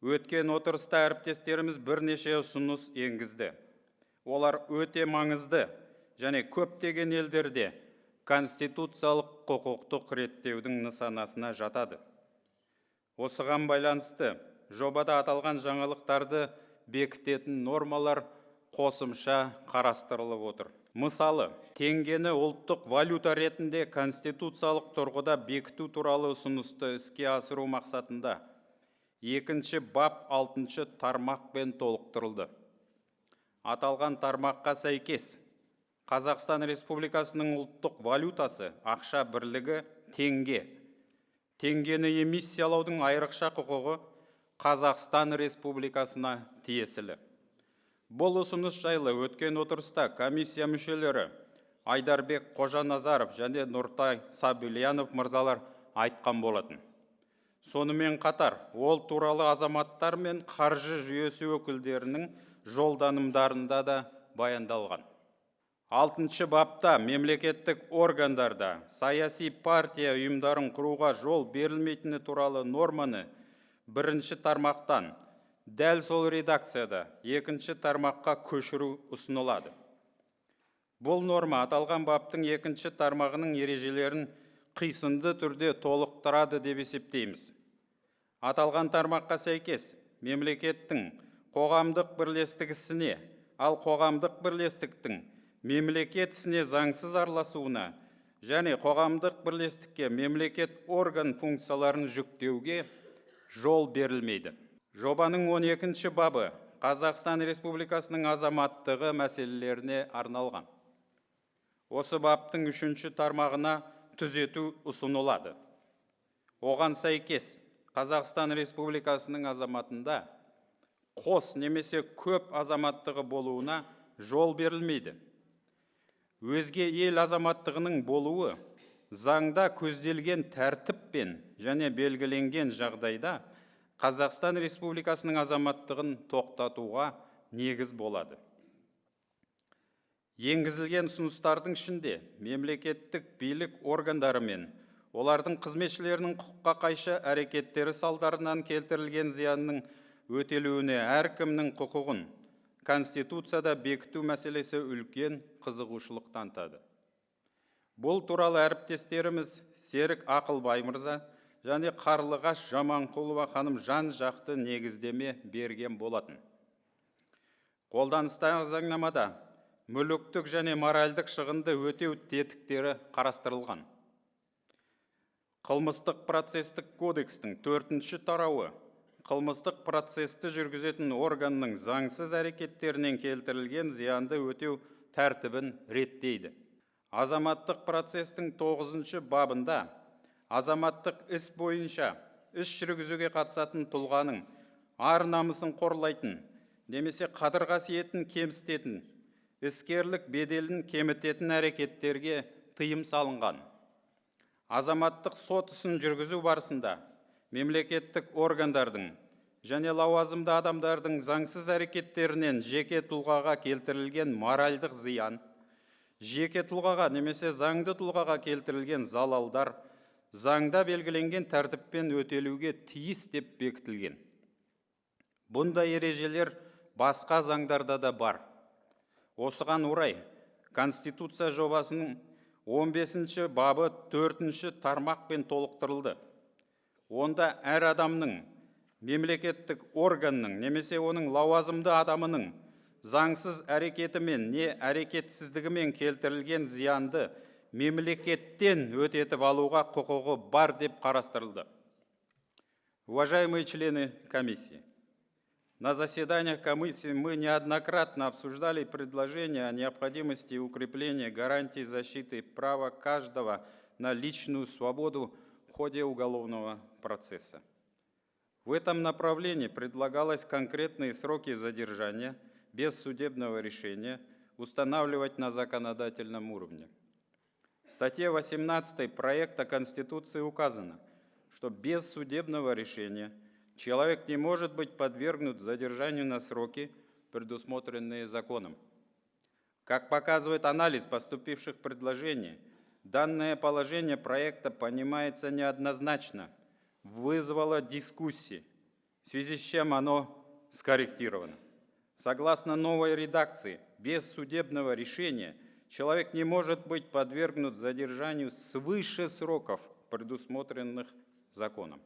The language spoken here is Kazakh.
Өткен отырыста әріптестеріміз бірнеше ұсыныс енгізді. Олар өте маңызды және көптеген елдерде конституциялық құқықтық реттеудің нысанасына жатады. Осыған байланысты жобада аталған жаңалықтарды бекітетін нормалар қосымша қарастырылып отыр. Мысалы, теңгені ұлттық валюта ретінде конституциялық тұрғыда бекіту туралы ұсынысты іске асыру мақсатында екінші бап алтыншы тармақпен толықтырылды. Аталған тармаққа сәйкес, Қазақстан Республикасының ұлттық валютасы ақша бірлігі теңге. Теңгені эмиссиялаудың айрықша құқығы Қазақстан Республикасына тиесілі. Бұл ұсыныс жайлы өткен отырыста комиссия мүшелері Айдарбек Қожаназаров және Нұртай Сабильянов мырзалар айтқан болатын. Сонымен қатар, ол туралы азаматтар мен қаржы жүйесі өкілдерінің жолданымдарында да баяндалған. Алтыншы бапта мемлекеттік органдарда саяси партия ұйымдарын құруға жол берілмейтіні туралы норманы бірінші тармақтан дәл сол редакцияда екінші тармаққа көшіру ұсынылады. Бұл норма аталған баптың екінші тармағының ережелерін қисынды түрде толықтырады деп есептейміз. Аталған тармаққа сәйкес, мемлекеттің қоғамдық бірлестік ісіне, ал қоғамдық бірлестіктің мемлекет ісіне заңсыз араласуына және қоғамдық бірлестікке мемлекет орган функцияларын жүктеуге жол берілмейді. Жобаның 12 бабы Қазақстан Республикасының азаматтығы мәселелеріне арналған. Осы баптың үшінші тармағына түзету ұсынылады. Оған сәйкес, Қазақстан Республикасының азаматында қос немесе көп азаматтығы болуына жол берілмейді. Өзге ел азаматтығының болуы заңда көзделген тәртіппен және белгіленген жағдайда Қазақстан Республикасының азаматтығын тоқтатуға негіз болады. Енгізілген ұсыныстардың ішінде мемлекеттік билік органдары мен олардың қызметшілерінің құқыққа қайшы әрекеттері салдарынан келтірілген зиянның өтелуіне әркімнің құқығын Конституцияда бекіту мәселесі үлкен қызығушылық танытады. Бұл туралы әріптестеріміз Серік Ақылбай мырза және Қарлығаш Жаманқұлова ханым жан-жақты негіздеме берген болатын. Қолданыстағы заңнамада мүліктік және моральдық шығынды өтеу тетіктері қарастырылған. Қылмыстық процестік кодекстің төртінші тарауы қылмыстық процесті жүргізетін органның заңсыз әрекеттерінен келтірілген зиянды өтеу тәртібін реттейді. Азаматтық процестің тоғызыншы бабында азаматтық іс бойынша іс жүргізуге қатысатын тұлғаның ар намысын қорлайтын немесе қадір қасиетін кемсітетін, іскерлік беделін кемітетін әрекеттерге тыйым салынған. Азаматтық сот ісін жүргізу барысында мемлекеттік органдардың және лауазымды адамдардың заңсыз әрекеттерінен жеке тұлғаға келтірілген моральдық зиян, жеке тұлғаға немесе заңды тұлғаға келтірілген залалдар заңда белгіленген тәртіппен өтелуге тиіс деп бекітілген. Бұндай ережелер басқа заңдарда да бар. Осыған орай Конституция жобасының 15 бабы 4 тармақпен толықтырылды. Онда әр адамның мемлекеттік органның немесе оның лауазымды адамының заңсыз әрекетімен не әрекетсіздігімен келтірілген зиянды мемлекеттен өтетіп алуға құқығы бар деп қарастырылды. Уважаемые члены комиссии, на заседаниях комиссии мы неоднократно обсуждали предложения о необходимости укрепления гарантий защиты права каждого на личную свободу в ходе уголовного процесса. В этом направлении предлагалось конкретные сроки задержания без судебного решения устанавливать на законодательном уровне. В статье 18 проекта Конституции указано, что без судебного решения человек не может быть подвергнут задержанию на сроки, предусмотренные законом. Как показывает анализ поступивших предложений, данное положение проекта понимается неоднозначно, вызвало дискуссии. в связи с чем оно скорректировано. Согласно новой редакции, без судебного решения человек не может быть подвергнут задержанию свыше сроков, предусмотренных законом.